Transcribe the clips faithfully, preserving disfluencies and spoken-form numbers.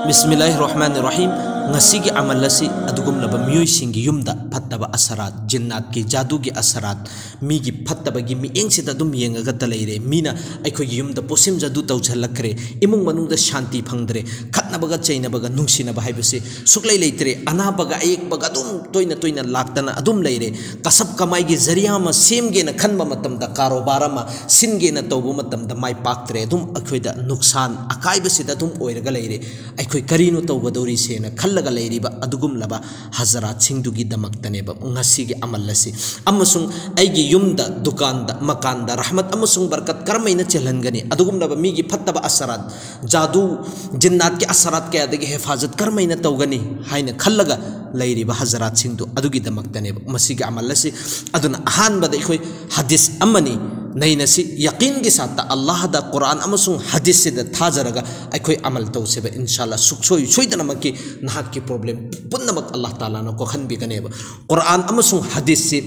ꯕꯤꯁꯃꯤꯜꯂꯥꯍꯤꯔ ꯔꯍꯃꯥꯅꯤꯔ ꯔꯍꯤꯝ꯫ ꯉꯁꯤꯒꯤ ꯑꯃꯜ ꯑꯁꯤ ꯑꯗꯨꯒꯨꯝꯂꯕ ꯃꯤꯑꯣꯏꯁꯤꯡꯒꯤ ꯌꯨꯝꯗ ꯐꯠꯇꯕ ꯑꯁꯔꯥꯠ, ꯖꯤꯟꯅꯥꯠꯀꯤ ꯖꯥꯗꯨꯒꯤ ꯑꯁꯔꯥꯠ, ꯃꯤꯒꯤ ꯐꯠꯇꯕꯒꯤ ꯃꯤꯠꯌꯦꯡꯁꯤꯗ ꯑꯗꯨꯝ ꯌꯦꯡꯉꯒꯇ ꯂꯩꯔꯦ꯫ ꯃꯤꯅ ꯑꯩꯈꯣꯏꯒꯤ ꯌꯨꯝꯗ ꯄꯣꯠꯁꯦꯝ ꯖꯥꯗꯨ ꯇꯧꯁꯤꯜꯂꯛꯈ꯭ꯔꯦ, ꯏꯃꯨꯡ ꯃꯅꯨꯡꯗ ꯁꯥꯟꯇꯤ ꯐꯪꯗ꯭ꯔꯦ, ꯈꯠꯅꯕꯒ ꯆꯩꯅꯕꯒ ꯅꯨꯡꯁꯤꯅꯕ ꯍꯥꯏꯕꯁꯤ ꯁꯨꯛꯂꯩ ꯂꯩꯇ꯭ꯔꯦ, ꯑꯅꯥꯕꯒ ꯑꯌꯦꯛꯄꯒ ꯑꯗꯨꯝ ꯇꯣꯏꯅ ꯇꯣꯏꯅ ꯂꯥꯛꯇꯅ ꯑꯗꯨꯝ ꯂꯩꯔꯦ꯫ ꯀꯁꯕ ꯀꯃꯥꯏꯒꯤ ꯖꯔꯤꯌꯥ ꯑꯃ ꯁꯦꯝꯒꯦꯅ ꯈꯟꯕ ꯃꯇꯝꯗ, ꯀꯥꯔꯣꯕꯥꯔ ꯑꯃ ꯁꯤꯟꯒꯦꯅ ꯇꯧꯕ ꯃꯇꯝꯗ ꯃꯥꯏ ꯄꯥꯛꯇ꯭ꯔꯦ, ꯑꯗꯨꯝ ꯑꯩꯈꯣꯏꯗ ꯅꯨꯛꯁꯥꯟ ꯑꯀꯥꯏꯕꯁꯤꯗ ꯑꯗꯨꯝ ꯑꯣꯏꯔꯒ ꯂꯩꯔꯦ꯫ ꯑꯩꯈꯣꯏ ꯀꯔꯤꯅꯣ ꯇꯧꯒꯗꯧꯔꯤꯁꯦꯅ ꯈꯜꯂꯒ ꯂꯩꯔꯤꯕ ꯑꯗꯨꯒꯨꯝꯂꯕ ꯍꯖꯔꯥꯠꯁꯤꯡꯗꯨꯒꯤꯗꯃꯛꯇꯅꯦꯕ ꯉꯁꯤꯒꯤ ꯑꯃꯜ ꯑꯁꯤ꯫ ꯑꯃꯁꯨꯡ ꯑꯩꯒꯤ ꯌꯨꯝꯗ, ꯗꯨꯀꯥꯟꯗ, ꯃꯀꯥꯟꯗ ꯔꯍꯃꯠ ꯑꯃꯁꯨꯡ ꯕꯔꯀꯠ ꯀꯔꯝꯍꯥꯏꯅ ꯆꯦꯜꯍꯟꯒꯅꯤ, ꯑꯗꯨꯒꯨꯝꯂꯕ ꯃꯤꯒꯤ ꯐꯠꯇꯕ ꯑꯁꯔꯥꯠ, ꯖꯥꯗꯨ, ꯖꯤꯟꯅꯥꯠꯀꯤ ꯑꯁꯔꯥꯠ ꯀꯌꯥꯗꯒꯤ ꯍꯦꯐꯥꯖꯠ ꯀꯔꯝꯍꯥꯏꯅ ꯇꯧꯒꯅꯤ ꯍꯥꯏꯅ ꯈꯜꯂꯒ ꯂꯩꯔꯤꯕ ꯍꯖꯔꯥꯠꯁꯤꯡꯗꯨ ꯑꯗꯨꯒꯤꯗꯃꯛꯇꯅꯦꯕ ꯃꯁꯤꯒꯤ ꯑꯃꯜ ꯑꯁꯤ꯫ ꯑꯗꯨꯅ ꯑꯍꯥꯟꯕꯗ ꯑꯩꯈꯣꯏ ꯍꯗꯤꯁ ꯑꯃꯅꯤ ꯅꯩꯅꯁꯤ, ꯌꯥꯀꯤꯟꯒꯤ ꯁꯥꯠꯇ ꯑꯜꯂꯥꯍꯗ, ꯀꯨꯔꯥꯟ ꯑꯃꯁꯨꯡ ꯍꯗꯤꯁꯁꯤꯗ ꯊꯥꯖꯔꯒ ꯑꯩꯈꯣꯏ ꯑꯃꯜ ꯇꯧꯁꯦꯕ꯫ ꯏꯟꯁꯥꯜꯂꯥ, ꯁꯨꯛꯁꯣꯏ ꯁꯣꯏꯗꯅꯃꯛꯀꯤ ꯅꯍꯥꯛꯀꯤ ꯄ꯭ꯔꯣꯕ꯭ꯂꯦꯝ ꯄꯨꯝꯅꯃꯛ ꯑꯜꯂꯥꯍ ꯇꯥꯂꯥꯅ ꯀꯣꯛꯍꯟꯕꯤꯒꯅꯦꯕ꯫ ꯀꯨꯔꯥꯟ ꯑꯃꯁꯨꯡ ꯍꯗꯤꯁꯁꯤ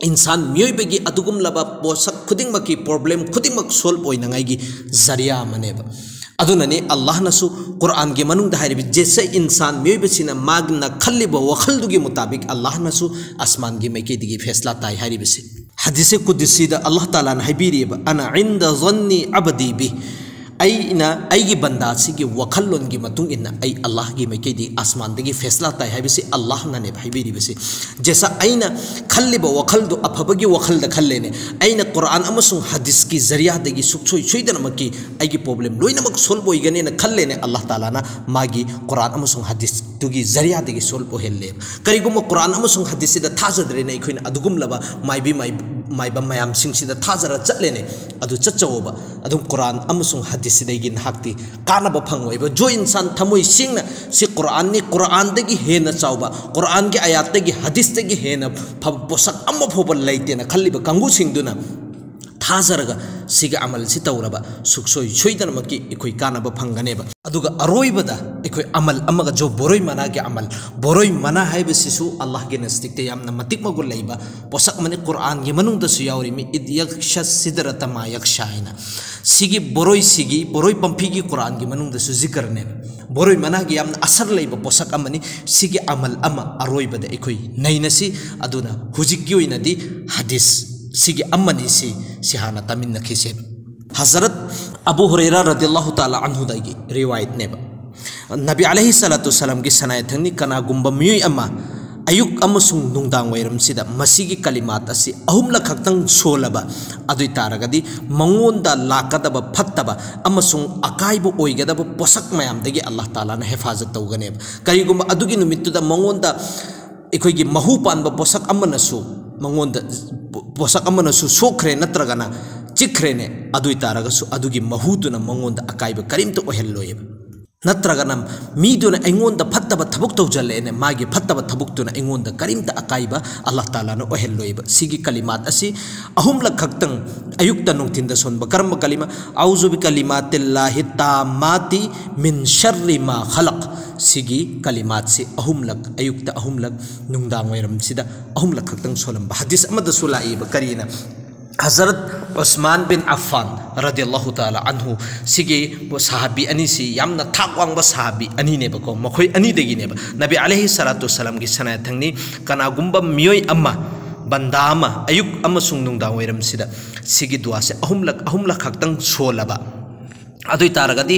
ꯏꯟꯁꯥꯟ ꯃꯤꯑꯣꯏꯕꯒꯤ ꯑꯗꯨꯒꯨꯝꯂꯕ ꯄꯣꯠꯁꯛ ꯈꯨꯗꯤꯡꯃꯛꯀꯤ ꯄ꯭ꯔꯣꯕ꯭ꯂꯦꯝ ꯈꯨꯗꯤꯡꯃꯛ ꯁꯣꯜꯕ ꯑꯣꯏꯅꯉꯥꯏꯒꯤ ꯖꯔꯤꯌꯥ ꯑꯃꯅꯦꯕ꯫ ꯑꯗꯨꯅꯅꯤ ꯑꯜꯂꯥꯍꯅꯁꯨ ꯀꯨꯔꯥꯟꯒꯤ ꯃꯅꯨꯡꯗ ꯍꯥꯏꯔꯤꯕ, ꯖꯦꯁꯦ ꯏꯟꯁꯥꯟ ꯃꯤꯑꯣꯏꯕꯁꯤꯅ ꯃꯥꯅ ꯈꯜꯂꯤꯕ ꯋꯥꯈꯜꯗꯨꯒꯤ ꯃꯨꯇꯥꯕꯤꯛ ꯑꯜꯂꯥꯍꯅꯁꯨ ꯑꯁꯃꯥꯟꯒꯤ ꯃꯥꯏꯀꯩꯗꯒꯤ ꯐꯦꯁꯂꯥ ꯇꯥꯏ ꯍꯥꯏꯔꯤꯕꯁꯤ꯫ ꯍꯗꯤꯁꯦ ꯀꯨꯗꯨꯁꯤꯗ ꯑꯜꯂꯥꯍ ꯇꯥꯂꯥꯅ ꯍꯥꯏꯕꯤꯔꯤꯑꯕ, "ꯑꯅꯥ ꯏꯟꯗ ꯖꯟꯅꯤ ꯑꯕꯗꯤ ꯕꯤ", ꯑꯩꯅ ꯑꯩꯒꯤ ꯕꯟꯗꯥꯁꯤꯒꯤ ꯋꯥꯈꯜꯂꯣꯟꯒꯤ ꯃꯇꯨꯡ ꯏꯟꯅ ꯑꯩ ꯑꯜꯂꯥꯍꯒꯤ ꯃꯥꯏꯀꯩꯗꯒꯤ ꯑꯁꯃꯥꯟꯗꯒꯤ ꯐꯦꯁꯂꯥ ꯇꯥꯏ ꯍꯥꯏꯕꯁꯤ ꯑꯜꯂꯥꯍꯅꯅꯦꯕ ꯍꯥꯏꯕꯤꯔꯤꯕꯁꯤ꯫ ꯖꯦꯁꯥ ꯑꯩꯅ ꯈꯜꯂꯤꯕ ꯋꯥꯈꯜꯗꯨ ꯑꯐꯕꯒꯤ ꯋꯥꯈꯜꯗ ꯈꯜꯂꯦꯅꯦ, ꯑꯩꯅ ꯀꯨꯔꯥꯟ ꯑꯃꯁꯨꯡ ꯍꯗꯤꯁꯀꯤ ꯖꯔꯤꯌꯥꯗꯒꯤ ꯁꯨꯛꯁꯣꯏ ꯁꯣꯏꯗꯅꯃꯛꯀꯤ ꯑꯩꯒꯤ ꯄ꯭ꯔꯣꯕ꯭ꯂꯦꯝ ꯂꯣꯏꯅꯃꯛ ꯁꯣꯜꯕ ꯑꯣꯏꯒꯅꯦꯅ ꯈꯜꯂꯦꯅꯦ, ꯑꯜꯂꯥꯍ ꯇꯥꯂꯥꯅ ꯃꯥꯒꯤ ꯀꯨꯔꯥꯟ ꯑꯃꯁꯨꯡ ꯍꯗꯤꯁꯇꯨꯒꯤ ꯖꯔꯤꯌꯥꯗꯒꯤ ꯁꯣꯜꯕ ꯑꯣꯏꯍꯜꯂꯦꯕ꯫ ꯀꯔꯤꯒꯨꯝꯕ ꯀꯨꯔꯥꯟ ꯑꯃꯁꯨꯡ ꯍꯗꯤꯁꯁꯤꯗ ꯊꯥꯖꯗ꯭ꯔꯦꯅꯦ ꯑꯩꯈꯣꯏꯅ, ꯑꯗꯨꯒꯨꯝꯂꯕ ꯃꯥꯏꯕꯤ ꯃꯥꯏ-, ꯃꯥꯏꯕ ꯃꯌꯥꯝꯁꯤꯡꯁꯤꯗ ꯊꯥꯖꯔ ꯆꯠꯂꯦꯅꯦ, ꯑꯗꯨ ꯆꯠꯆꯧꯕ꯫ ꯑꯗꯨꯝ ꯀꯨꯔꯥꯟ ꯑꯃꯁꯨꯡ ꯍꯗꯤꯁꯁꯤꯗꯒꯤ ꯅꯍꯥꯛꯇꯤ ꯀꯥꯟꯅꯕ ꯐꯪꯉꯣꯏꯕ꯫ ꯖꯣ ꯏꯟꯁꯥꯟ ꯊꯃꯣꯏ ꯁꯦꯡꯅ ꯁꯤ ꯀꯨꯔꯥꯟꯅꯤ, ꯀꯨꯔꯥꯟꯗꯒꯤ ꯍꯦꯟꯅ ꯆꯥꯎꯕ, ꯀꯨꯔꯥꯟꯒꯤ ꯑꯌꯥꯠꯇꯒꯤ, ꯍꯗꯤꯁꯇꯒꯤ ꯍꯦꯟꯅ ꯐꯕ ꯄꯣꯠꯁꯛ ꯑꯃ ꯐꯥꯎꯕ ꯂꯩꯇꯦꯅ ꯈꯜꯂꯤꯕ ꯀꯥꯡꯕꯨꯁꯤꯡꯗꯨꯅ ꯊꯥꯖꯔꯒ ꯁꯤꯒꯤ ꯑꯃꯜꯁꯤ ꯇꯧꯔꯕ ꯁꯨꯛꯁꯣꯏ ꯁꯣꯏꯗꯅꯃꯛꯀꯤ ꯑꯩꯈꯣꯏ ꯀꯥꯟꯅꯕ ꯐꯪꯒꯅꯦꯕ꯫ ꯑꯗꯨꯒ ꯑꯔꯣꯏꯕꯗ ꯑꯩꯈꯣꯏ ꯑꯃꯜ ꯑꯃꯒ ꯖꯣ ꯕꯣꯔꯣꯏ ꯃꯅꯥꯒꯤ ꯑꯃꯜ, ꯕꯣꯔꯣꯏ ꯃꯅꯥ ꯍꯥꯏꯕꯁꯤꯁꯨ ꯑꯜꯂꯥꯍꯒꯤ ꯅꯁꯇꯤꯛꯇ ꯌꯥꯝꯅ ꯃꯇꯤꯛ ꯃꯒꯨꯟ ꯂꯩꯕ ꯄꯣꯠꯁꯛ ꯑꯃꯅꯤ꯫ ꯀꯨꯔꯥꯟꯒꯤ ꯃꯅꯨꯡꯗꯁꯨ ꯌꯥꯎꯔꯤ, ꯃꯤ ꯏꯗ ꯌꯛꯁ ꯁꯤꯗ꯭ꯔꯇ ꯃꯥ ꯌꯛꯁ ꯍꯥꯏꯅ꯫ ꯁꯤꯒꯤ ꯕꯣꯔꯣꯏꯁꯤꯒꯤ, ꯕꯣꯔꯣꯏ ꯄꯥꯝꯕꯤꯒꯤ ꯀꯨꯔꯥꯟꯒꯤ ꯃꯅꯨꯡꯗꯁꯨ ꯖꯤꯀꯔꯅꯦꯕ꯫ ꯕꯣꯔꯣꯏ ꯃꯅꯥꯒꯤ ꯌꯥꯝꯅ ꯑꯁꯔ ꯂꯩꯕ ꯄꯣꯠꯁꯛ ꯑꯃꯅꯤ꯫ ꯁꯤꯒꯤ ꯑꯃꯜ ꯑꯃ ꯑꯔꯣꯏꯕꯗ ꯑꯩꯈꯣꯏ ꯅꯩꯅꯁꯤ꯫ ꯑꯗꯨꯅ ꯍꯧꯖꯤꯛꯀꯤ ꯑꯣꯏꯅꯗꯤ ꯍꯗꯤꯁ ꯁꯤꯒꯤ ꯑꯃꯅꯤ, ꯁꯤ, ꯁꯤ ꯍꯥꯟꯅ ꯇꯥꯃꯤꯟꯅꯈꯤꯁꯦ꯫ ꯍꯖꯔꯠ ꯑꯕꯨ ꯍꯨꯔꯩꯔꯥ ꯔꯗꯤꯌꯜꯂꯥꯍꯨ ꯇꯥꯂꯥ ꯑꯟꯍꯨꯗꯒꯤ ꯔꯤꯋꯥꯌꯠꯅꯦꯕ꯫ ꯅꯕꯤ ꯑꯂꯩꯍꯤ ꯁꯂꯥꯇꯨ ꯁꯂꯥꯝꯒꯤ ꯁꯅꯥꯌꯥꯊꯪꯅꯤ, ꯀꯅꯥꯒꯨꯝꯕ ꯃꯤꯑꯣꯏ ꯑꯃ ꯑꯌꯨꯛ ꯑꯃꯁꯨꯡ ꯅꯨꯡꯗꯥꯡ ꯋꯥꯏꯔꯝꯁꯤꯗ ꯃꯁꯤꯒꯤ ꯀꯂꯤꯃꯥꯠ ꯑꯁꯤ ꯑꯍꯨꯝꯂꯛ ꯈꯛꯇꯪ ꯁꯣꯜꯂꯕ ꯑꯗꯨ ꯑꯣꯏ ꯇꯥꯔꯒꯗꯤ, ꯃꯉꯣꯟꯗ ꯂꯥꯛꯀꯗꯕ ꯐꯠꯇꯕ ꯑꯃꯁꯨꯡ ꯑꯀꯥꯏꯕ ꯑꯣꯏꯒꯗꯕ ꯄꯣꯠꯁꯛ ꯃꯌꯥꯝꯗꯒꯤ ꯑꯜꯂꯥꯍ ꯇꯥꯂꯥꯅ ꯍꯦꯐꯥꯖꯠ ꯇꯧꯒꯅꯦꯕ꯫ ꯀꯔꯤꯒꯨꯝꯕ ꯑꯗꯨꯒꯤ ꯅꯨꯃꯤꯠꯇꯨꯗ ꯃꯉꯣꯟꯗ ꯑꯩꯈꯣꯏꯒꯤ ꯃꯍꯨ ꯄꯥꯟꯕ ꯄꯣꯠꯁꯛ ꯑꯃꯅꯁꯨ, ꯃꯉꯣꯟꯗ ꯄꯣꯠꯁꯛ ꯑꯃꯅꯁꯨ ꯁꯣꯛꯈ꯭ꯔꯦ ꯅꯠꯇ꯭ꯔꯒꯅ ꯆꯤꯛꯈ꯭ꯔꯦꯅꯦ, ꯑꯗꯨ ꯑꯣꯏ ꯇꯥꯔꯒꯁꯨ ꯑꯗꯨꯒꯤ ꯃꯍꯨꯗꯨꯅ ꯃꯉꯣꯟꯗ ꯑꯀꯥꯏꯕ ꯀꯔꯤꯝꯇ ꯑꯣꯏꯍꯜꯂꯣꯏꯕ꯫ ꯅꯠꯇ꯭ꯔꯒꯅ ꯃꯤꯗꯨꯅ ꯑꯩꯉꯣꯟꯗ ꯐꯠꯇꯕ ꯊꯕꯛ ꯇꯧꯁꯤꯜꯂꯛꯑꯦꯅꯦ, ꯃꯥꯒꯤ ꯐꯠꯇꯕ ꯊꯕꯛꯇꯨꯅ ꯑꯩꯉꯣꯟꯗ ꯀꯔꯤꯝꯇ ꯑꯀꯥꯏꯕ ꯑꯜꯂꯥꯍ ꯇꯥꯂꯥꯅ ꯑꯣꯏꯍꯜꯂꯣꯏꯕ꯫ ꯁꯤꯒꯤ ꯀꯂꯤꯃꯥꯠ ꯑꯁꯤ ꯑꯍꯨꯝꯂꯛ ꯈꯛꯇꯪ ꯑꯌꯨꯛꯇ ꯅꯨꯡꯊꯤꯟꯗ ꯁꯣꯟꯕ꯫ ꯀꯔꯝꯕ ꯀꯂꯤꯃꯥ? "ꯑꯎꯖꯨ ꯕꯤꯀꯂꯤꯃꯥꯇꯤꯜꯂꯥꯍꯤ ꯇꯥꯝꯃꯥꯇꯤ ꯃꯤꯟ ꯁꯔ꯭ꯔꯤ ꯃꯥ ꯈꯂꯛ"꯫ ꯁꯤꯒꯤ ꯀꯂꯤꯃꯥꯠꯁꯤ ꯑꯍꯨꯝꯂꯛ, ꯑꯌꯨꯛꯇ ꯑꯍꯨꯝꯂꯛ, ꯅꯨꯡꯗꯥꯡ ꯋꯥꯏꯔꯝꯁꯤꯗ ꯑꯍꯨꯝꯂꯛ ꯈꯛꯇꯪ ꯁꯣꯜꯂꯝꯕ꯫ ꯍꯗꯤꯁ ꯑꯃꯗꯁꯨ ꯂꯥꯛꯏꯕ, ꯀꯔꯤꯅ? ꯍꯖꯔꯠ ꯎꯁꯃꯥꯟ ꯕꯤꯟ ꯑꯐꯐꯥꯟ ꯔꯗꯤꯌꯜꯂꯥꯍꯨ ꯇꯥꯂꯥ ꯑꯟꯍꯨ, ꯁꯤꯒꯤ ꯁꯍꯥꯕꯤ ꯑꯅꯤꯁꯤ ꯌꯥꯝꯅ ꯊꯥꯛ ꯋꯥꯡꯕ ꯁꯍꯥꯕꯤ ꯑꯅꯤꯅꯦꯕꯀꯣ꯫ ꯃꯈꯣꯏ ꯑꯅꯤꯗꯒꯤꯅꯦꯕ ꯅꯕꯤ ꯑꯂꯩꯍꯤ ꯁꯂꯥꯇꯨ ꯁꯂꯥꯝꯒꯤ ꯁꯅꯥꯌꯥꯊꯪꯅꯤ, ꯀꯅꯥꯒꯨꯝꯕ ꯃꯤꯑꯣꯏ ꯑꯃ, ꯕꯟꯗꯥ ꯑꯃ, ꯑꯌꯨꯛ ꯑꯃꯁꯨꯡ ꯅꯨꯡꯗꯥꯡ ꯋꯥꯏꯔꯝꯁꯤꯗ ꯁꯤꯒꯤ ꯗꯨꯋꯥꯁꯦ ꯑꯍꯨꯝꯂꯛ, ꯑꯍꯨꯝꯂꯛ ꯈꯛꯇꯪ ꯁꯣꯜꯂꯕ ꯑꯗꯨ ꯑꯣꯏ ꯇꯥꯔꯒꯗꯤ,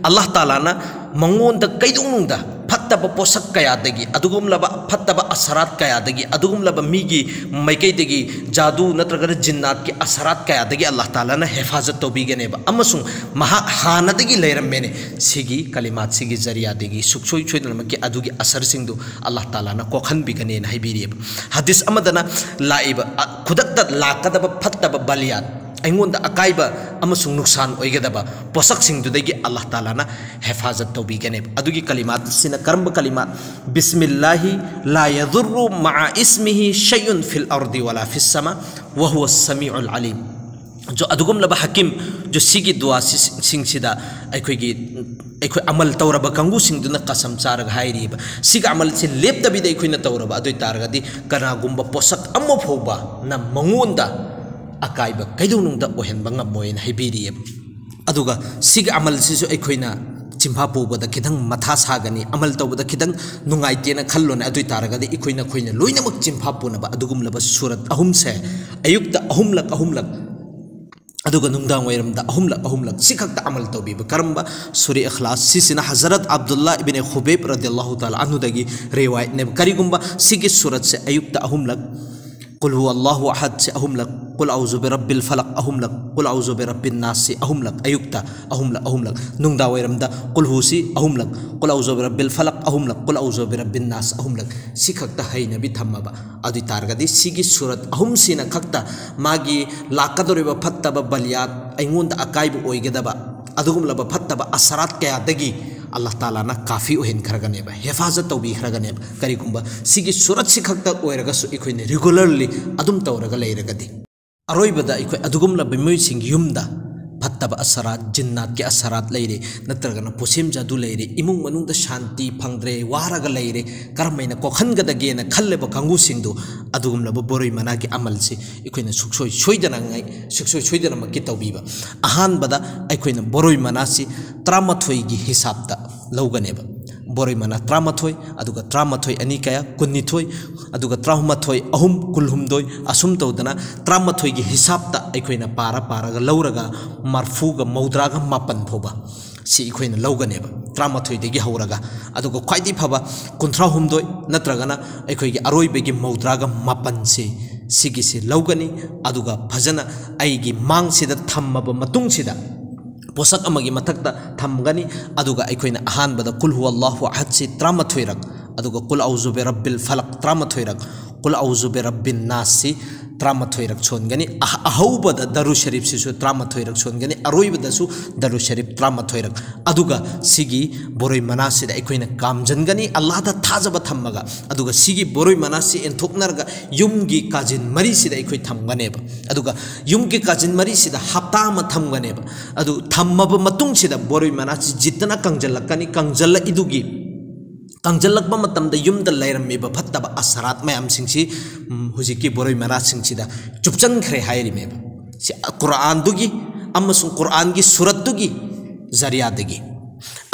ꯑꯜꯂꯥꯍ ꯇꯥꯂꯥꯅ ꯃꯉꯣꯟꯗ ꯀꯩꯗꯧꯅꯨꯡꯗ ꯐꯠꯇꯕ ꯄꯣꯠꯁꯛ ꯀꯌꯥꯗꯒꯤ, ꯑꯗꯨꯒꯨꯝꯂꯕ ꯐꯠꯇꯕ ꯑꯁꯔꯥꯠ ꯀꯌꯥꯗꯒꯤ, ꯑꯗꯨꯒꯨꯝꯂꯕ ꯃꯤꯒꯤ ꯃꯥꯏꯀꯩꯗꯒꯤ ꯖꯥꯗꯨ ꯅꯠꯇ꯭ꯔꯒꯅ ꯖꯤꯟꯅꯥꯠꯀꯤ ꯑꯁꯔꯥꯠ ꯀꯌꯥꯗꯒꯤ ꯑꯜꯂꯥꯍ ꯇꯥꯂꯥꯅ ꯍꯦꯐꯥꯖꯠ ꯇꯧꯕꯤꯒꯅꯦꯕ꯫ ꯑꯃꯁꯨꯡ ꯃꯍꯥꯛ ꯍꯥꯟꯅꯗꯒꯤ ꯂꯩꯔꯝꯃꯦꯅꯦ, ꯁꯤꯒꯤ ꯀꯂꯤꯃꯥꯠꯁꯤꯒꯤ ꯖꯔꯤꯌꯥꯗꯒꯤ ꯁꯨꯛꯁꯣꯏ ꯁꯣꯏꯗꯅꯃꯛꯀꯤ ꯑꯗꯨꯒꯤ ꯑꯁꯔꯁꯤꯡꯗꯨ ꯑꯜꯂꯥꯍ ꯇꯥꯂꯥꯅ ꯀꯣꯛꯍꯟꯕꯤꯒꯅꯦꯅ ꯍꯥꯏꯕꯤꯔꯤꯑꯕ꯫ ꯍꯗꯤꯁ ꯑꯃꯗꯅ ꯂꯥꯛꯏꯕ, ꯑ, ꯈꯨꯗꯛꯇ ꯂꯥꯛꯀꯗꯕ ꯐꯠꯇꯕ ꯕꯥꯂꯤꯌꯥꯠ, ꯑꯩꯉꯣꯟꯗ ꯑꯀꯥꯏꯕ ꯑꯃꯁꯨꯡ ꯅꯨꯛꯁꯥꯟ ꯑꯣꯏꯒꯗꯕ ꯄꯣꯠꯁꯛꯁꯤꯡꯗꯨꯗꯒꯤ ꯑꯜꯂꯥꯍ ꯇꯥꯂꯥꯅ ꯍꯦꯐꯥꯖꯠ ꯇꯧꯕꯤꯒꯅꯦꯕ꯫ ꯑꯗꯨꯒꯤ ꯀꯂꯤꯃꯥꯠꯁꯤꯅ ꯀꯔꯝꯕ ꯀꯂꯤꯃꯥꯠ? "ꯕꯤꯁꯃꯤꯜꯂꯥꯍꯤ ꯂꯥ ꯌꯗꯨꯔꯔꯨ ꯃꯥ ꯏꯁꯃꯤꯍꯤ ꯁꯩꯎꯟ ꯐꯤꯜ ꯑꯔꯗꯤ ꯋꯥꯂꯥ ꯐꯤꯁ ꯁꯃꯥ ꯋꯍꯨꯋ ꯁꯃꯤꯎꯜ ꯑꯂꯤꯝ"꯫ ꯖꯣ ꯑꯗꯨꯒꯨꯝꯂꯕ ꯍꯀꯤꯝ, ꯖꯣ ꯁꯤꯒꯤ ꯗꯨꯋꯥꯁꯤꯡꯁꯤꯗ ꯑꯩꯈꯣꯏꯒꯤ, ꯑꯩꯈꯣꯏ ꯑꯃꯜ ꯇꯧꯔꯕ ꯀꯥꯡꯕꯨꯁꯤꯡꯗꯨꯅ ꯀꯁꯝ ꯆꯥꯔꯒ ꯍꯥꯏꯔꯤꯕ, ꯁꯤꯒꯤ ꯑꯃꯜꯁꯤ ꯂꯦꯞꯇꯕꯤꯗ ꯑꯩꯈꯣꯏꯅ ꯇꯧꯔꯕ ꯑꯗꯨ ꯑꯣꯏ ꯇꯥꯔꯒꯗꯤ ꯀꯅꯥꯒꯨꯝꯕ ꯄꯣꯠꯁꯛ ꯑꯃ ꯐꯥꯎꯕꯅ ꯃꯉꯣꯟꯗ ꯑꯀꯥꯏꯕ ꯀꯩꯗꯧꯅꯨꯡꯗ ꯑꯣꯏꯍꯟꯕ ꯉꯝꯃꯣꯏꯅ ꯍꯥꯏꯕꯤꯔꯤꯑꯕ꯫ ꯑꯗꯨꯒ ꯁꯤꯒꯤ ꯑꯃꯜꯁꯤꯁꯨ ꯑꯩꯈꯣꯏꯅ ꯆꯤꯟꯐꯥ ꯄꯨꯕꯗ ꯈꯤꯇꯪ ꯃꯊꯥ ꯁꯥꯒꯅꯤ, ꯑꯃꯜ ꯇꯧꯕꯗ ꯈꯤꯇꯪ ꯅꯨꯡꯉꯥꯏꯇꯦꯅ ꯈꯜꯂꯣꯅꯦ꯫ ꯑꯗꯨ ꯑꯣꯏ ꯇꯥꯔꯒꯗꯤ ꯑꯩꯈꯣꯏꯅ, ꯑꯩꯈꯣꯏꯅ ꯂꯣꯏꯅꯃꯛ ꯆꯤꯟꯐꯥ ꯄꯨꯅꯕ ꯑꯗꯨꯒꯨꯝꯂꯕ ꯁꯨꯔꯠ ꯑꯍꯨꯝꯁꯦ ꯑꯌꯨꯛꯇ ꯑꯍꯨꯝꯂꯛ, ꯑꯍꯨꯝꯂꯛ, ꯑꯗꯨꯒ ꯅꯨꯡꯗꯥꯡ ꯋꯥꯏꯔꯝꯗ ꯑꯍꯨꯝꯂꯛ, ꯑꯍꯨꯝꯂꯛ ꯁꯤ ꯈꯛꯇ ꯑꯃꯜ ꯇꯧꯕꯤꯕ꯫ ꯀꯔꯝꯕ ꯁꯨꯔꯤ ꯏꯈ꯭ꯂꯥꯁ? ꯁꯤꯁꯤꯅ ꯍꯖꯔꯠ ꯑꯕꯗꯨꯜꯂꯥ ꯏꯕꯤꯟ ꯈꯨꯕꯦꯕ ꯔꯗꯤꯌꯜꯂꯥꯍꯨ ꯇꯥꯂꯥ ꯑꯟꯍꯨꯗꯒꯤ ꯔꯤꯋꯥꯌꯠꯅꯦꯕ꯫ ꯀꯔꯤꯒꯨꯝꯕ ꯁꯤꯒꯤ ꯁꯨꯔꯠꯁꯦ ꯑꯌꯨꯛꯇ ꯑꯍꯨꯝꯂꯛ, ꯀꯨꯜ ꯍꯨ ꯑꯜꯂꯥꯍꯨ ꯑꯍꯗꯁꯦ ꯑꯍꯨꯝꯂꯛ, ꯀꯨꯜ ꯑꯎꯖꯨ ꯕꯤ ꯔꯕꯤꯜ ꯐꯂꯛ ꯑꯍꯨꯝꯂꯛ, ꯀꯨꯜ ꯑꯎꯖꯨ ꯕꯤ ꯔꯕꯤꯟ ꯅꯥꯁꯁꯦ ꯑꯍꯨꯝꯂꯛ, ꯑꯌꯨꯛꯇ ꯑꯍꯨꯝꯂꯛ, ꯑꯍꯨꯝꯂꯛ, ꯅꯨꯡꯗꯥꯡ ꯋꯥꯏꯔꯝꯗ ꯀꯨꯜ ꯍꯨꯁꯤ ꯑꯍꯨꯝꯂꯛ, ꯀꯨꯜ ꯑꯎꯖꯨ ꯕꯤ ꯔꯕꯤꯜ ꯐꯂꯛ ꯑꯍꯨꯝꯂꯛ, ꯀꯨꯜ ꯑꯎꯖꯨ ꯕꯤ ꯔꯕꯤꯟ ꯅꯥꯁ ꯑꯍꯨꯝꯂꯛ, ꯁꯤ ꯈꯛꯇ ꯍꯩꯅꯕꯤ ꯊꯝꯃꯕ꯫ ꯑꯗꯨ ꯑꯣꯏ ꯇꯥꯔꯒꯗꯤ ꯁꯤꯒꯤ ꯁꯨꯔꯠ ꯑꯍꯨꯝꯁꯤꯅ ꯈꯛꯇ ꯃꯥꯒꯤ ꯂꯥꯛꯀꯗꯧꯔꯤꯕ ꯐꯠꯇꯕ ꯕꯂꯤꯌꯥꯠ, ꯑꯩꯉꯣꯟꯗ ꯑꯀꯥꯏꯕ ꯑꯣꯏꯒꯗꯕ ꯑꯗꯨꯒꯨꯝꯂꯕ ꯐꯠꯇꯕ ꯑꯁꯔꯥꯠ ꯀꯌꯥꯗꯒꯤ ꯑꯜꯂꯥꯍ ꯇꯥꯂꯥꯅ ꯀꯥꯐꯤ ꯑꯣꯏꯍꯟꯈ꯭ꯔꯒꯅꯦꯕ, ꯍꯦꯐꯥꯖꯠ ꯇꯧꯕꯤꯈ꯭ꯔꯒꯅꯦꯕ, ꯀꯔꯤꯒꯨꯝꯕ ꯁꯤꯒꯤ ꯁꯨꯔꯠꯁꯤ ꯈꯛꯇ ꯑꯣꯏꯔꯒꯁꯨ ꯑꯩꯈꯣꯏꯅ ꯔꯤꯒꯨꯂꯔꯂꯤ ꯑꯗꯨꯝ ꯇꯧꯔꯒ ꯂꯩꯔꯒꯗꯤ꯫ ꯑꯔꯣꯏꯕꯗ ꯑꯩꯈꯣꯏ ꯑꯗꯨꯒꯨꯝꯂꯕ ꯃꯤꯑꯣꯏꯁꯤꯡꯒꯤ ꯌꯨꯝꯗ ꯐꯠꯇꯕ ꯑꯁꯔꯥꯠ, ꯖꯤꯟꯅꯥꯠꯀꯤ ꯑꯁꯔꯥꯠ ꯂꯩꯔꯦ, ꯅꯠꯇ꯭ꯔꯒꯅ ꯄꯣꯠꯁꯦꯝ ꯖꯥꯗꯨ ꯂꯩꯔꯦ, ꯏꯃꯨꯡ ꯃꯅꯨꯡꯗ ꯁꯥꯟꯇꯤ ꯐꯪꯗ꯭ꯔꯦ, ꯋꯥꯔꯒ ꯂꯩꯔꯦ, ꯀꯔꯝꯍꯥꯏꯅ ꯀꯣꯛꯍꯟꯒꯗꯒꯦꯅ ꯈꯜꯂꯦꯕ ꯀꯥꯡꯕꯨꯁꯤꯡꯗꯨ, ꯑꯗꯨꯒꯨꯝꯂꯕ ꯕꯣꯔꯣꯏ ꯃꯅꯥꯒꯤ ꯑꯃꯜꯁꯤ ꯑꯩꯈꯣꯏꯅ ꯁꯨꯡꯁꯣꯏ ꯁꯣꯏꯗꯅꯉꯥꯏ, ꯁꯨꯡꯁꯣꯏ ꯁꯣꯏꯗꯅꯃꯛꯀꯤ ꯇꯧꯕꯤꯕ꯫ ꯑꯍꯥꯟꯕꯗ ꯑꯩꯈꯣꯏꯅ ꯕꯣꯔꯣꯏ ꯃꯅꯥꯁꯤ ꯇꯔꯥꯃꯥꯊꯣꯏꯒꯤ ꯍꯤꯁꯥꯞꯇ ꯂꯧꯒꯅꯦꯕ꯫ ꯕꯣꯔꯣꯏ ꯃꯅꯥ ꯇꯔꯥꯃꯥꯊꯣꯏ, ꯑꯗꯨꯒ ꯇꯔꯥꯃꯥꯊꯣꯏ ꯑꯅꯤ ꯀꯌꯥ? ꯀꯨꯟꯅꯤꯊꯣꯏ, ꯑꯗꯨꯒ ꯇꯔꯥꯃꯥꯊꯣꯏ ꯑꯍꯨꯝ, ꯀꯨꯜꯍꯨꯝꯗꯣꯏ, ꯑꯁꯨꯝ ꯇꯧꯗꯅ ꯇꯔꯥꯃꯥꯊꯣꯏꯒꯤ ꯍꯤꯁꯥꯞꯇ ꯑꯩꯈꯣꯏꯅ ꯄꯥꯔ ꯄꯥꯔꯒ ꯂꯧꯔꯒ ꯃꯔꯐꯨꯒ ꯃꯧꯗ꯭ꯔꯥꯒ ꯃꯥꯄꯟ ꯐꯥꯎꯕ ꯁꯤ ꯑꯩꯈꯣꯏꯅ ꯂꯧꯒꯅꯦꯕ, ꯇꯔꯥꯃꯥꯊꯣꯏꯗꯒꯤ ꯍꯧꯔꯒ꯫ ꯑꯗꯨꯒ ꯈ꯭ꯋꯥꯏꯗꯒꯤ ꯐꯕ ꯀꯨꯟꯊ꯭ꯔꯥꯍꯨꯝꯗꯣꯏ ꯅꯠꯇ꯭ꯔꯒꯅ ꯑꯩꯈꯣꯏꯒꯤ ꯑꯔꯣꯏꯕꯒꯤ ꯃꯧꯗ꯭ꯔꯥꯒ ꯃꯥꯄꯟꯁꯤ, ꯁꯤꯒꯤꯁꯤ ꯂꯧꯒꯅꯤ꯫ ꯑꯗꯨꯒ ꯐꯖꯅ ꯑꯩꯒꯤ ꯃꯥꯡꯁꯤꯗ ꯊꯝꯃꯕ ꯃꯇꯨꯡꯁꯤꯗ, ꯄꯣꯠꯁꯛ ꯑꯃꯒꯤ ꯃꯊꯛꯇ ꯊꯝꯒꯅꯤ꯫ ꯑꯗꯨꯒ ꯑꯩꯈꯣꯏꯅ ꯑꯍꯥꯟꯕꯗ ꯀꯨꯜ ꯍꯨ ꯑꯜꯂꯥꯍꯨ ꯑꯍꯗꯁꯤ ꯇꯔꯥꯃꯥꯊꯣꯏꯔꯛ, ꯑꯗꯨꯒ cool ꯑꯎꯖꯨ B ꯔꯕꯤꯜ ꯐꯂꯛ ꯇꯔꯥꯃꯥꯊꯣꯏꯔꯛ, cool ꯑꯎꯖꯨ B Rabin ꯅꯥꯁꯁꯤ ꯇꯔꯥꯃꯥꯊꯣꯏꯔꯛ ꯁꯣꯟꯒꯅꯤ꯫ ꯑꯍ-, ꯑꯍꯧꯕꯗ ꯗꯔꯨ ꯁꯔꯤꯐꯁꯤꯁꯨ ꯇꯔꯥꯃꯥꯊꯣꯏꯔꯛ ꯁꯣꯟꯒꯅꯤ, ꯑꯔꯣꯏꯕꯗꯁꯨ ꯗꯔꯨ ꯁꯔꯤꯐ ꯇꯔꯥꯃꯥꯊꯣꯏꯔꯛ꯫ ꯑꯗꯨꯒ ꯁꯤꯒꯤ ꯕꯣꯔꯣꯏ ꯃꯅꯥꯁꯤꯗ ꯑꯩꯈꯣꯏꯅ ꯀꯥꯝꯖꯟꯒꯅꯤ, ꯑꯜꯂꯥꯍꯗ ꯊꯥꯖꯕ ꯊꯝꯃꯒ꯫ ꯑꯗꯨꯒ ꯁꯤꯒꯤ ꯕꯣꯔꯣꯏ ꯃꯅꯥꯁꯤ ꯏꯟꯊꯣꯛꯅꯔꯒ ꯌꯨꯝꯒꯤ ꯀꯥꯖꯤꯟ ꯃꯔꯤꯁꯤꯗ ꯑꯩꯈꯣꯏ ꯊꯝꯒꯅꯦꯕ꯫ ꯑꯗꯨꯒ ꯌꯨꯝꯒꯤ ꯀꯥꯖꯤꯟ ꯃꯔꯤꯁꯤꯗ ꯍꯞꯇꯥ ꯑꯃ ꯊꯝꯒꯅꯦꯕ꯫ ꯑꯗꯨ ꯊꯝꯃꯕ ꯃꯇꯨꯡꯁꯤꯗ ꯕꯣꯔꯣꯏ ꯃꯅꯥꯁꯤ ꯖꯤꯠꯇꯅ ꯀꯪꯖꯜꯂꯛꯀꯅꯤ꯫ ꯀꯪꯖꯜꯂꯛꯏꯗꯨꯒꯤ ꯀꯪꯖꯜꯂꯛꯄ ꯃꯇꯝꯗ ꯌꯨꯝꯗ ꯂꯩꯔꯝꯃꯤꯕ ꯐꯠꯇꯕ ꯑꯁꯔꯥꯠ ꯃꯌꯥꯝꯁꯤꯡꯁꯤ, ꯎꯝ, ꯍꯧꯖꯤꯛꯀꯤ ꯕꯣꯔꯣꯏ ꯃꯅꯥꯁꯤꯡꯁꯤꯗ ꯆꯨꯞꯆꯟꯈ꯭ꯔꯦ ꯍꯥꯏꯔꯤꯃꯦꯕ꯫ ꯁꯤ ꯀꯨꯔꯥꯟꯗꯨꯒꯤ ꯑꯃꯁꯨꯡ ꯀꯨꯔꯥꯟꯒꯤ ꯁꯨꯔꯠꯇꯨꯒꯤ ꯖꯔꯤꯌꯥꯗꯒꯤ꯫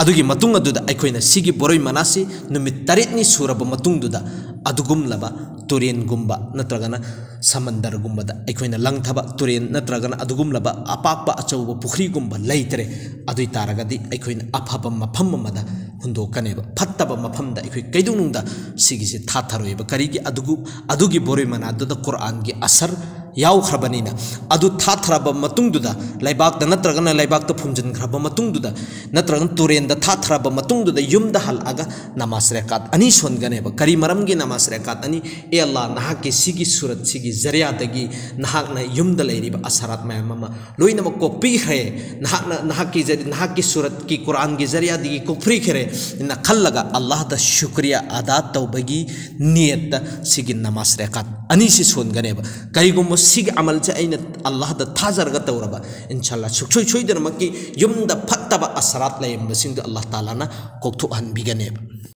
ꯑꯗꯨꯒꯤ ꯃꯇꯨꯡ ꯑꯗꯨꯗ ꯑꯩꯈꯣꯏꯅ ꯁꯤꯒꯤ ꯕꯣꯔꯣꯏ ꯃꯅꯥꯁꯤ ꯅꯨꯃꯤꯠ ꯇꯔꯦꯠꯅꯤ ꯁꯨꯔꯕ ꯃꯇꯨꯡꯗꯨꯗ ꯑꯗꯨꯒꯨꯝꯂꯕ ꯇꯨꯔꯦꯟꯒꯨꯝꯕ ꯅꯠꯇ꯭ꯔꯒꯅ ꯁꯃꯟꯗꯔꯒꯨꯝꯕꯗ ꯑꯩꯈꯣꯏꯅ ꯂꯪꯊꯕ, ꯇꯨꯔꯦꯟ ꯅꯠꯇ꯭ꯔꯒꯅ ꯑꯗꯨꯒꯨꯝꯂꯕ ꯑꯄꯥꯛꯄ ꯑꯆꯧꯕ ꯄꯨꯈ꯭ꯔꯤꯒꯨꯝꯕ ꯂꯩꯇ꯭ꯔꯦ꯫ ꯑꯗꯨ ꯑꯣꯏ ꯇꯥꯔꯒꯗꯤ ꯑꯩꯈꯣꯏꯅ ꯑꯐꯕ ꯃꯐꯝ ꯑꯃꯗ ꯍꯨꯟꯗꯣꯛꯀꯅꯦꯕ꯫ ꯐꯠꯇꯕ ꯃꯐꯝꯗ ꯑꯩꯈꯣꯏ ꯀꯩꯗꯧꯅꯨꯡꯗ ꯁꯤꯒꯤꯁꯤ ꯊꯥꯊꯔꯣꯏꯕ꯫ ꯀꯔꯤꯒꯤ? ꯑꯗꯨꯒꯨ-, ꯑꯗꯨꯒꯤ ꯕꯣꯔꯣꯏ ꯃꯅꯥꯗꯨꯗ ꯀꯨꯔꯥꯟꯒꯤ ꯑꯁꯔ ꯌꯥꯎꯈ꯭ꯔꯕꯅꯤꯅ, ꯑꯗꯨ ꯊꯥꯊꯔꯕ ꯃꯇꯨꯡꯗꯨꯗ, ꯂꯩꯕꯥꯛꯇ ꯅꯠꯇ꯭ꯔꯒꯅ ꯂꯩꯕꯥꯛꯇ ꯐꯨꯝꯖꯤꯟꯈ꯭ꯔꯕ ꯃꯇꯨꯡꯗꯨꯗ, ꯅꯠꯇ꯭ꯔꯒꯅ ꯇꯨꯔꯦꯟꯗ ꯊꯥꯊꯔꯕ ꯃꯇꯨꯡꯗꯨꯗ, ꯌꯨꯝꯗ ꯍꯜꯂꯛꯑꯒ ꯅꯃꯥꯖ ꯔꯦꯀꯥꯠ ꯑꯅꯤ ꯁꯣꯟꯒꯅꯦꯕ꯫ ꯀꯔꯤ ꯃꯔꯝꯒꯤ ꯅꯃꯥꯖ ꯔꯦꯀꯥꯠ ꯑꯅꯤ? "ꯑꯦ ꯑꯜꯂꯥ, ꯅꯍꯥꯛꯀꯤ ꯁꯤꯒꯤ ꯁꯨꯔꯠ, ꯁꯤꯒꯤ ꯖꯔꯤꯌꯥꯗꯒꯤ ꯅꯍꯥꯛꯅ ꯌꯨꯝꯗ ꯂꯩꯔꯤꯕ ꯑꯁꯔꯥꯠ ꯃꯌꯥꯝ ꯑꯃ ꯂꯣꯏꯅꯃꯛ ꯀꯣꯛꯄꯤꯈ꯭ꯔꯦ꯫ ꯅꯍꯥꯛꯅ, ꯅꯍꯥꯛꯀꯤ ꯖꯔꯤ-, ꯅꯍꯥꯛꯀꯤ ꯁꯨꯔꯠꯀꯤ ꯀꯨꯔꯥꯟꯒꯤ ꯖꯔꯤꯌꯥꯗꯒꯤ ꯀꯣꯛꯄꯤꯈ꯭ꯔꯦ" ꯅ ꯈꯜꯂꯒ ꯑꯜꯂꯥꯍꯗ ꯁꯨꯀ꯭ꯔꯤꯌꯥ ꯑꯗꯥ ꯇꯧꯕꯒꯤ ꯅꯤꯌꯠꯇ ꯁꯤꯒꯤ ꯅꯃꯥꯖ ꯔꯦꯀꯥꯠ ꯑꯅꯤꯁꯤ ꯁꯣꯟꯒꯅꯦꯕ꯫ ꯀꯔꯤꯒꯨꯝꯕ ꯁꯤꯒꯤ ꯑꯃꯜꯁꯦ ꯑꯩꯅ ꯑꯜꯂꯥꯍꯗ ꯊꯥꯖꯔꯒ ꯇꯧꯔꯕ, ꯏꯟꯁꯥꯜꯂꯥ, ꯁꯨꯡꯁꯣꯏ ꯁꯣꯏꯗꯅꯃꯛꯀꯤ ꯌꯨꯝꯗ ꯐꯠꯇꯕ ꯑꯁꯔꯥꯠ ꯂꯩꯔꯝꯕꯁꯤꯡꯗꯣ ꯑꯜꯂꯥꯍ ꯇꯥꯂꯥꯅ ꯀꯣꯛꯊꯣꯛꯍꯟꯕꯤꯒꯅꯦꯕ꯫